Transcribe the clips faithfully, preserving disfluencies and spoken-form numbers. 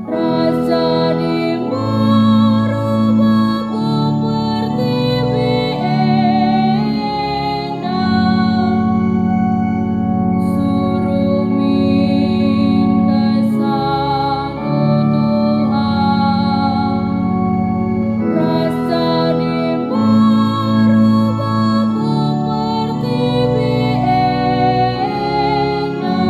Ras jadi mbaru babo pertiwi enda. Suruh min kesandu Tuhan, ras jadi mbaru babo pertiwi enda.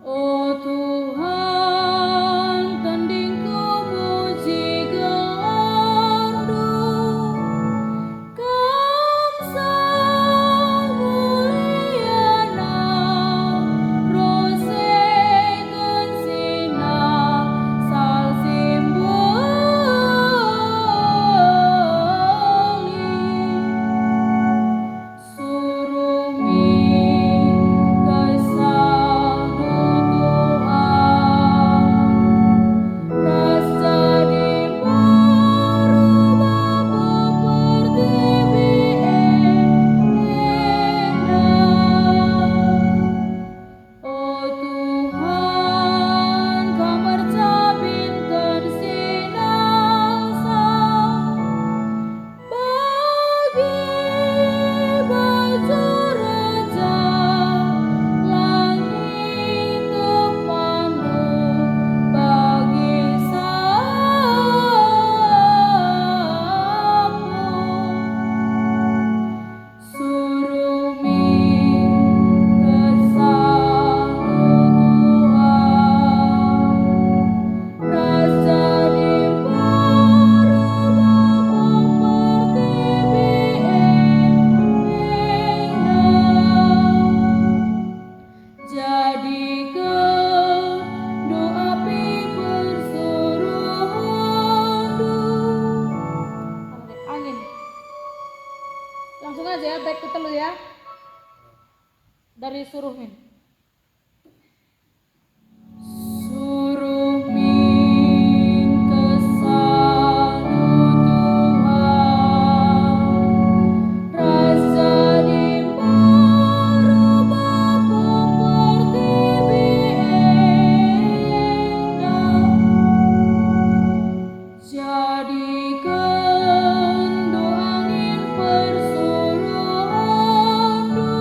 O Tuhan, tendingku muji gelarNdu, Kam sang muliana, roseken sinang salsimbeli. Suruh min kesandu Tuhan, ras jadi mbaru babo pertiwi enda. O Tuhan, Kam ercabitken sinang sang bagi baju raja, langi tepandu bagi sapu. Suruh min kesandu Tuhan, ras jadi mbaru babo pertiwi enda. Jadiken doa api persuruhenNdu. Angin. Langsung aja ya, bait ketelu ya. Dari Suruh min. Suruh min kesandu Tuhan, ras jadi mbaru babo pertiwi enda. Jadiken doa angin persuruhenNdu.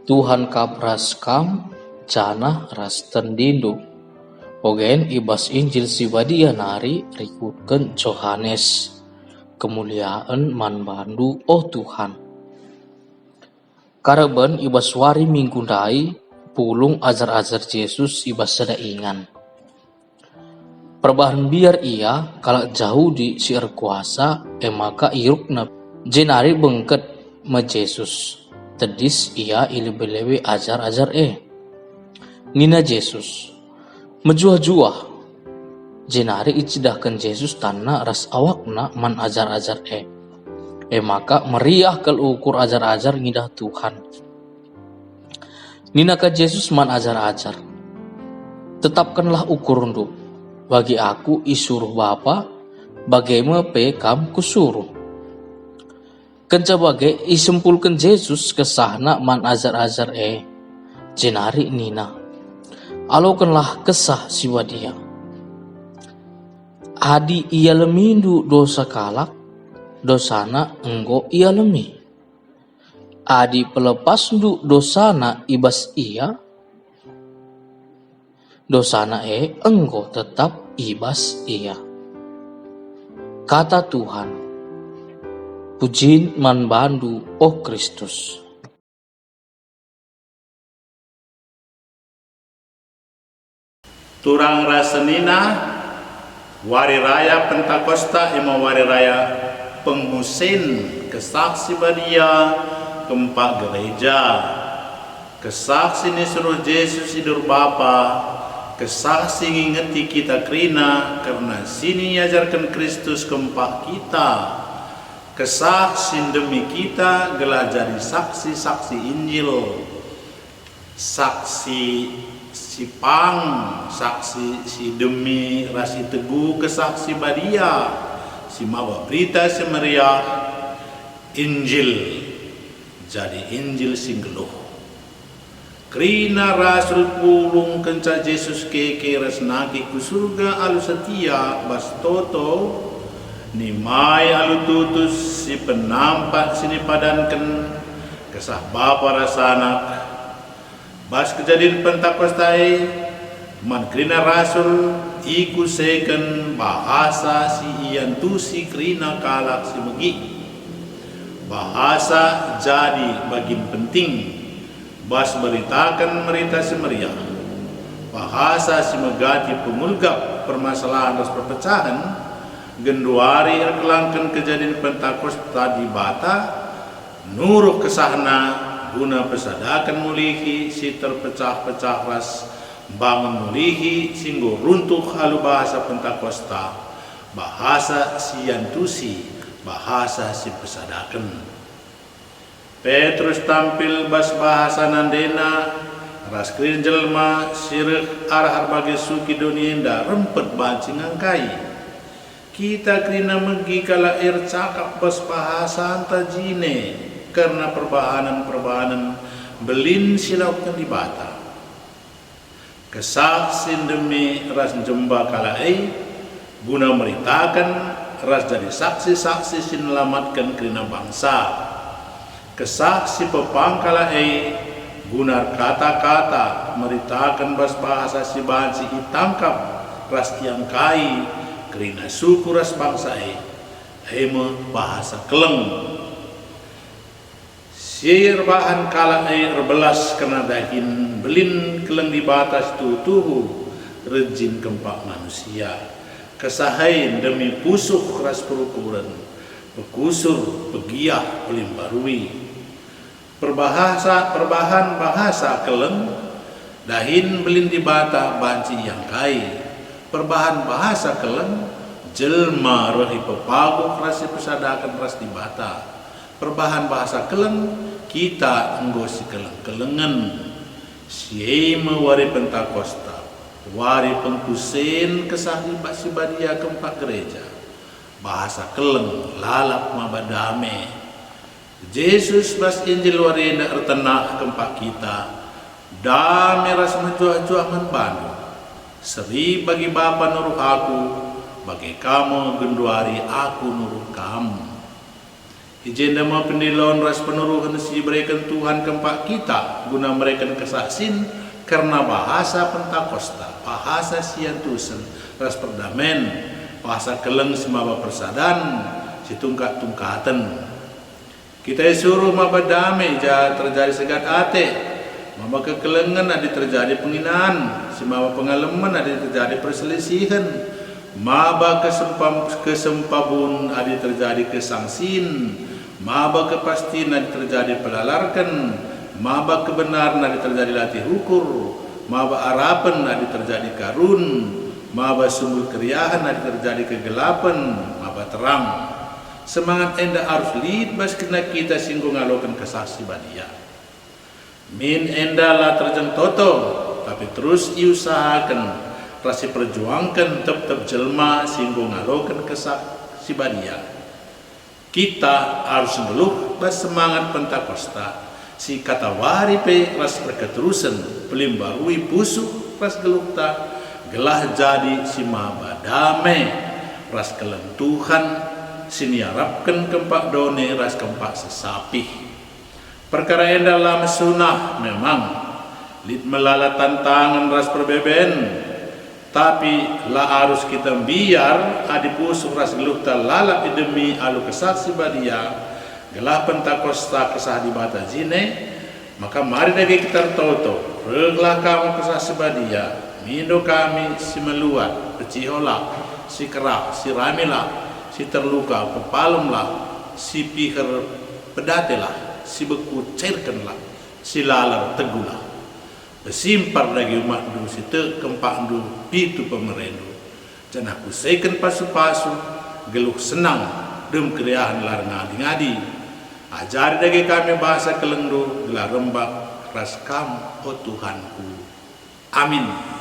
Tuhan kap ras kam, janah ras tendindu. Ogen i bas Injil si Badia nari rikutken Johanes. Kemuliaen man bandu, o Tuhan. Kareben i bas wari Minggu ndai, pulung ajar-ajar Jesus i bas sada ingan. Perbahan mbiar ia kalak Jahudi si erkuasa, e maka irukna, jenari bengket me Jesus, tedis ia i lebe-lebe ajar-ajar e. Nina Jesus, "Mejuah-juah!" Jenari icidahken Jesus tanna ras awakna man ajar-ajar e. E maka meriah kal ukur ajar-ajar ngidah Tuhan. Nina ka Jesus man ajar-ajar, "Tetapkenlah ukurndu. Bagi Aku isuruh Bapa, bage me pe kam Kusuruh." Kenca bage isempulken Jesus kesahNa man ajar-ajar e, jenari nina, "Alokenlah Kesah Si Badia. Adi ialemindu dosa kalak, dosana enggo ialemi. Adi pelepasndu dosana i bas ia, dosana e enggo tetap i bas ia." Kata Tuhan. Pujin man bandu, o Kristus. Turang ras senina, Wari Raya Pentakosta e me Wari Raya Pengmusen Kesah Si Badia kempak gereja. Kesah si nisuruh Jesus idur Bapa, kesah si ngingeti kita kerina kerna si niajarken Kristus kempak kita, kesah si ndemi kita gelah jadi saksi-saksi Injil, saksi si pang, saksi si demi ras si teguh Kesah Si Badia, si maba Berita Si Meriah, Injil, jadi Injil si nggeluh. Kerina rasul pulung kenca Jesus keke ras nangkih ku Surga alu setia bas toto, nimai alu tutus si penampat si nipadanken Kesah Bapa ras Anak. Bas kejadin Pentakosta e, man kerina rasul ikuseken bahasa si iantusi kerina kalak si megi. Bahasa jadi bagin penting bas beritaken Berita Si Meriah. Bahasa si megati pengulgap permasalahen ras perpecahen, genduari erkelangken kejadin Pentakosta Dibata nuruh kesahNa guna pesadaken mulihi si terpecah-pecah ras mbangun mulihi si enggo runtuh alu bahasa Pentakosta, bahasa si iantusi, bahasa si pesadaken. Petrus tampil bas bahasa nandena ras kerina jelma si reh arah erbage suki doni enda rempet banci ngangkai. Kita kerina megi kalak e ercakap bas bahasanta jine kerna perbahanen-perbahanen mbelin si ilakuken Dibata. Kesah si ndemi ras njemba kalak e guna meritaken ras jadi saksi-saksi si nelamatken kerina bangsa. Kesah si pepang kalak e guna erkata-kata meritaken bas bahasa si banci itangkap ras iangkai kerina suku ras bangsa e, e me bahasa keleng. Si erbahan kalak e erbelas kerna dahin mbelin keleng Dibata si tuhu-tuhu rejin kempak manusia. Kesah e ndemi pusuh ras perukuren, pekusur, pegiah, pelimbarui. Perbahasa, perbahan bahasa keleng, dahin mbelin Dibata banci iangkai. Perbahan bahasa keleng, jelma reh ipepaguh ras ipesadaken ras Dibata. Perbahan bahasa keleng, kita enggo sikeleng-kelengen. Si e me wari Pentakosta, wari pengkusen Kesah Diba-, Si Badia kempak gereja. Bahasa keleng lalap maba dame. Jesus bas Injil wari enda ertenah kempak kita, "Dame ras mejuah-juah man bandu. Seri bagi Bapa nuruh Aku, bage ka me genduari Aku nuruh kam." I jenda me pendilon ras penuruhen si ibereken Tuhan kempak kita guna mereken kesah sin kerna bahasa Pentakosta, bahasa si iantusen ras perdamen, bahasa keleng si maba persadan, si tungkat-tungkaten. Kita isuruh maba dame i ja terjadi segat ate, maba kekelengen adi terjadi penginan, si maba pengalemen adi terjadi perselisihen, maba kesempam-, kesempabun adi terjadi kesangsin, maba kepastin adi terjadi pelalarken, maba kebenaren adi terjadi latih ukur, maba arapen adi terjadi karun, maba sumur keriahen adi terjadi kegelapen, maba terang. Semangat enda arus lit bas kerna kita si enggo ngaloken Kesah Si Badia. Min enda la terjeng toto, tapi terus iusahaken ras iperjuangken tep-tep jelma si enggo ngaloken Kesah Si Badia. Kita arus nggeluh bas semangat Pentakosta, si katawari pe ras erketerusen pelimbarui pusuh ras geluhta, gelah jadi si maba dame ras keleng Tuhan, si niarapken kempak doni ras kempak sesapih. Perkara enda la mesunah memang, lit melala tantangen ras perbeben, tapi la arus kita mbiar adi pusuh ras geluhta lalap idemi alu Kesah Si Badia, gelah Pentakosta Kesah Dibata jine, maka mari dage kita ertoto, rehlah kam Kesah Si Badia, mindo kami si meluat, peciholah, si kerah, si ramilah, si terluka, pepalemlah, si piher, pedatelah, si beku, cairkenlah, si laler, teguhlah. Pesimpar dage umatndu si tek kempakndu pitu pemerendu, janah kuseken pasu-pasu, geluh senang, dem keriahen la erngadi-ngadi. Ajari dage kami bahasa kelengndu, gelah rembak ras kam, o Tuhanku. Amin.